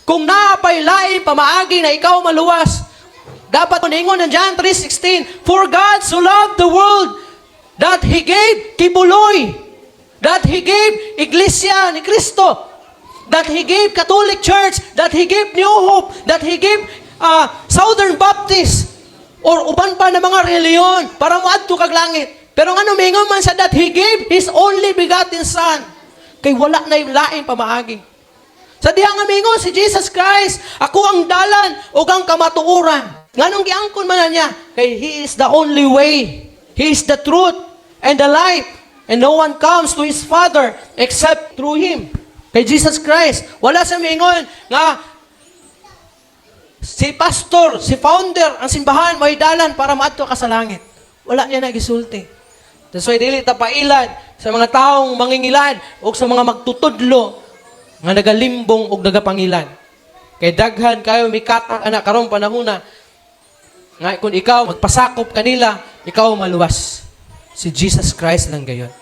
Kung naa pay lain pamaagi na ikaw maluwas, dapat ningon ng John 3:16, "For God so loved the world that He gave Quiboloy, that He gave Iglesia ni Cristo, that He gave Catholic Church, that He gave New Hope, that He gave Southern Baptist, or uban pa na mga reliyon para moadto kag langit." Pero ngano mingon man sa that He gave His only begotten Son? Kay wala na yung lain pamaagi. Sa diha nga mingon si Jesus Christ, "Ako ang dalan ug ang kamatuoran." Nganong giangkon man na niya? Kay He is the only way. He is the truth and the life. And no one comes to His Father except through Him. Kay Jesus Christ. Wala sa mingon nga si pastor, si founder, ang simbahan, may dalan para maadto ka sa langit. Wala niya nagisulti. That's why dili ta pailad sa mga taong mangingilad o sa mga magtutudlo nga nagalimbong og nagapangilad. Kay daghan kayo mikatag ana karong panahona nga kung ikaw magpasakop kanila, ikaw maluwas. Si Jesus Christ lang gayon.